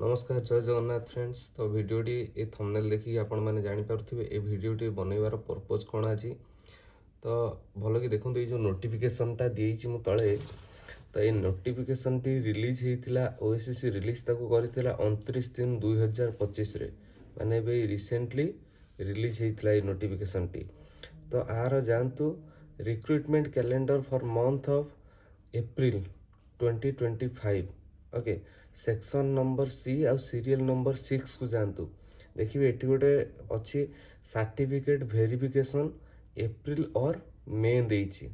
ନମସ୍କାର, ଜୟ ଜଗନ୍ନାଥ ଫ୍ରେଣ୍ଡସ୍। ତ ଭିଡ଼ିଓଟି ଏ ଥମ୍ବନେଲ୍ ଦେଖିକି ଆପଣମାନେ ଜାଣିପାରୁଥିବେ ଏ ଭିଡ଼ିଓଟି ବନେଇବାର ପର୍ପଜ୍ କ'ଣ ଆଜି। ତ ଭଲକି ଦେଖନ୍ତୁ, ଏଇ ଯେଉଁ ନୋଟିଫିକେସନ୍ଟା ଦେଇଛି ମୁଁ ତଳେ, ତ ଏଇ ନୋଟିଫିକେସନ୍ଟି ରିଲିଜ୍ ହେଇଥିଲା, ଓଏସ୍ଏସ୍ସି ରିଲିଜ୍ ତାକୁ କରିଥିଲା 29/3/2025ରେ। ମାନେ ଏବେ ରିସେଣ୍ଟଲି ରିଲିଜ୍ ହେଇଥିଲା ଏଇ ନୋଟିଫିକେସନ୍ଟି। ତ ଆର ଯାଆନ୍ତୁ, recruitment calendar for month of April 2025, okay, section number C ଆଉ ସିରିଏଲ୍ ନମ୍ବର 6କୁ ଯାଆନ୍ତୁ। ଦେଖିବେ ଏଠି ଗୋଟେ ଅଛି, ସାର୍ଟିଫିକେଟ୍ ଭେରିଫିକେସନ୍ ଏପ୍ରିଲ ଅର୍ ମେ ଦେଇଛି।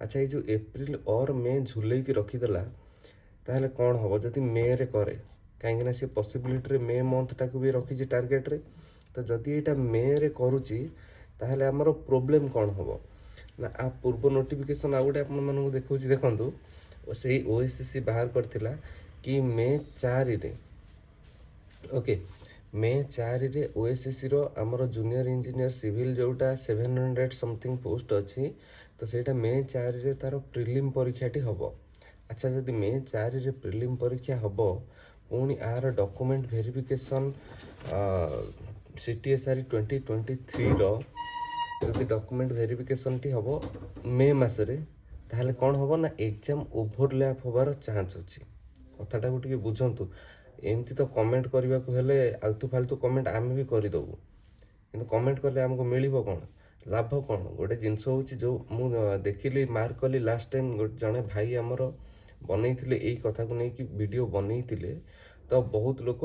ଆଚ୍ଛା, ଏଇ ଯେଉଁ ଏପ୍ରିଲ ଅର୍ ମେ ଝୁଲେଇକି ରଖିଦେଲା, ତାହେଲେ କ'ଣ ହେବ ଯଦି ମେରେ କରେ? କାହିଁକିନା ସେ ପସିବିଲିଟିରେ ମେ ମନ୍ଥଟାକୁ ବି ରଖିଛି ଟାର୍ଗେଟରେ। ତ ଯଦି ଏଇଟା ମେରେ କରୁଛି, ତାହେଲେ ଆମର ପ୍ରୋବ୍ଲେମ୍ କ'ଣ ହେବ ନା, ଆ ପୂର୍ବ ନୋଟିଫିକେସନ୍ ଆଉ ଗୋଟେ ଆପଣମାନଙ୍କୁ ଦେଖାଉଛି, ଦେଖନ୍ତୁ। ସେଇ ଓଏସ୍ଏସ୍ସି ବାହାର କରିଥିଲା କି ମେ 4ରେ, ଓକେ, ମେ 4ରେ ଓଏସ୍ଏସ୍ସିର ଆମର ଜୁନିୟର ଇଞ୍ଜିନିୟର ସିଭିଲ୍ ଯେଉଁଟା 700 ସମଥିଙ୍ଗ ପୋଷ୍ଟ ଅଛି, ତ ସେଇଟା ମେ 4ରେ ତା'ର ପ୍ରିଲିମ୍ ପରୀକ୍ଷାଟି ହେବ। ଆଚ୍ଛା, ଯଦି ମେ 4ରେ ପ୍ରିଲିମ୍ ପରୀକ୍ଷା ହେବ, ପୁଣି ଆର ଡକୁମେଣ୍ଟ ଭେରିଫିକେସନ୍, ସିଟିଏସ୍ଆର୍ 2023ର ଯଦି ଡକୁମେଣ୍ଟ ଭେରିଫିକେସନ୍ଟି ହେବ ମେ ମାସରେ, ତାହେଲେ କ'ଣ ହେବ ନା ଏକ୍ଜାମ୍ ଓଭରଲ୍ୟାପ୍ ହେବାର ଚାନ୍ସ ଅଛି। କଥାଟାକୁ ଟିକେ ବୁଝନ୍ତୁ। ଏମିତି ତ କମେଣ୍ଟ କରିବାକୁ ହେଲେ ଆଲତୁ ଫାଲତୁ କମେଣ୍ଟ ଆମେ ବି କରିଦେବୁ, କିନ୍ତୁ କମେଣ୍ଟ କଲେ ଆମକୁ ମିଳିବ କ'ଣ, ଲାଭ କ'ଣ? ଗୋଟେ ଜିନିଷ ହେଉଛି, ଯେଉଁ ମୁଁ ଦେଖିଲି, ମାର୍କ କଲି, ଲାଷ୍ଟ ଟାଇମ୍ ଜଣେ ଭାଇ ଆମର ବନେଇଥିଲେ, ଏଇ କଥାକୁ ନେଇକି ଭିଡ଼ିଓ ବନେଇଥିଲେ। ତ ବହୁତ ଲୋକ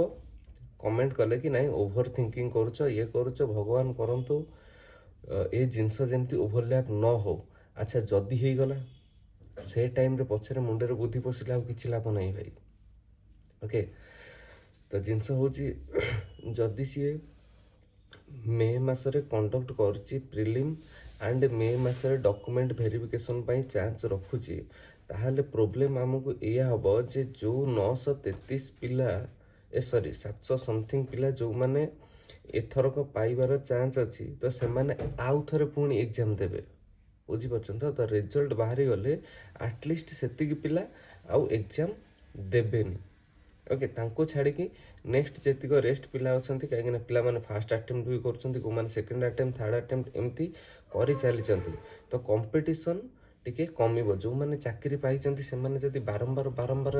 କମେଣ୍ଟ କଲେ କି ନାଇଁ, ଓଭର ଥିଙ୍କିଂ କରୁଛ, ଇଏ କରୁଛ। ଭଗବାନ କରନ୍ତୁ ଏ ଜିନିଷ ଯେମିତି ଓଭରଲ୍ୟାପ୍ ନ ହଉ। ଆଚ୍ଛା, ଯଦି ହେଇଗଲା, ସେ ଟାଇମ୍ରେ ପଛରେ ମୁଣ୍ଡରେ ବୁଦ୍ଧି ପଶିଲେ ଆଉ କିଛି ଲାଭ ନାହିଁ ଭାଇ। ଓକେ, ତ ଜିନିଷ ହେଉଛି, ଯଦି ସିଏ ମେ ମାସରେ କଣ୍ଡକ୍ଟ କରୁଛି ପ୍ରିଲିମ୍ ଆଣ୍ଡ ମେ ମାସରେ ଡକୁମେଣ୍ଟ ଭେରିଫିକେସନ୍ ପାଇଁ ଚାନ୍ସ ରଖୁଛି, ତାହେଲେ ପ୍ରୋବ୍ଲେମ୍ ଆମକୁ ଏଇଆ ହେବ ଯେ ଯେଉଁ 933 ପିଲା, ଏ ସରି, 700 ସମଥିଙ୍ଗ ପିଲା ଯେଉଁମାନେ ଏଥରକ ପାଇବାର ଚାନ୍ସ ଅଛି, ତ ସେମାନେ ଆଉ ଥରେ ପୁଣି ଏକ୍ଜାମ୍ ଦେବେ। ବୁଝିପାରୁଛନ୍ତି ତ? ତ ରେଜଲ୍ଟ ବାହାରିଗଲେ ଆଟଲିଷ୍ଟ ସେତିକି ପିଲା ଆଉ ଏକ୍ଜାମ୍ ଦେବେନି। ଓକେ, ତାଙ୍କୁ ଛାଡ଼ିକି ନେକ୍ସଟ ଯେତିକ ରେଷ୍ଟ ପିଲା ଅଛନ୍ତି, କାହିଁକିନା ପିଲାମାନେ ଫାଷ୍ଟ ଆଟେମ୍ପ୍ଟ ବି କରୁଛନ୍ତି, କେଉଁମାନେ ସେକେଣ୍ଡ ଆଟେମ୍ପ୍ଟ, ଥାର୍ଡ଼ ଆଟେମ୍ପ୍ଟ, ଏମିତି କରି ଚାଲିଛନ୍ତି। ତ କମ୍ପିଟିସନ୍ ଟିକେ କମିବ। ଯେଉଁମାନେ ଚାକିରି ପାଇଛନ୍ତି, ସେମାନେ ଯଦି ବାରମ୍ବାର ବାରମ୍ବାର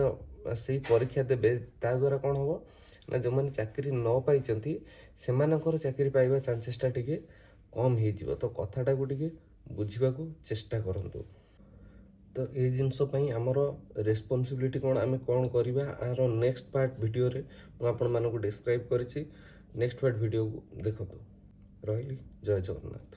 ସେଇ ପରୀକ୍ଷା ଦେବେ, ତା ଦ୍ୱାରା କ'ଣ ହେବ ନା ଯେଉଁମାନେ ଚାକିରି ନ ପାଇଛନ୍ତି, ସେମାନଙ୍କର ଚାକିରି ପାଇବା ଚାନ୍ସେସଟା ଟିକେ କମ୍ ହେଇଯିବ। ତ କଥାଟାକୁ ଟିକେ ବୁଝିବାକୁ ଚେଷ୍ଟା କରନ୍ତୁ। ତ ଏଇ ଜିନିଷ ପାଇଁ ଆମର ରେସ୍ପନ୍ସିବିଲିଟି କ'ଣ, ଆମେ କ'ଣ କରିବା, ଆର ନେକ୍ସଟ ପାର୍ଟ ଭିଡ଼ିଓରେ ମୁଁ ଆପଣମାନଙ୍କୁ ଡିସ୍କ୍ରାଇବ୍ କରିଛି। ନେକ୍ସଟ ପାର୍ଟ ଭିଡ଼ିଓକୁ ଦେଖନ୍ତୁ। ରହିଲି, ଜୟ ଜଗନ୍ନାଥ।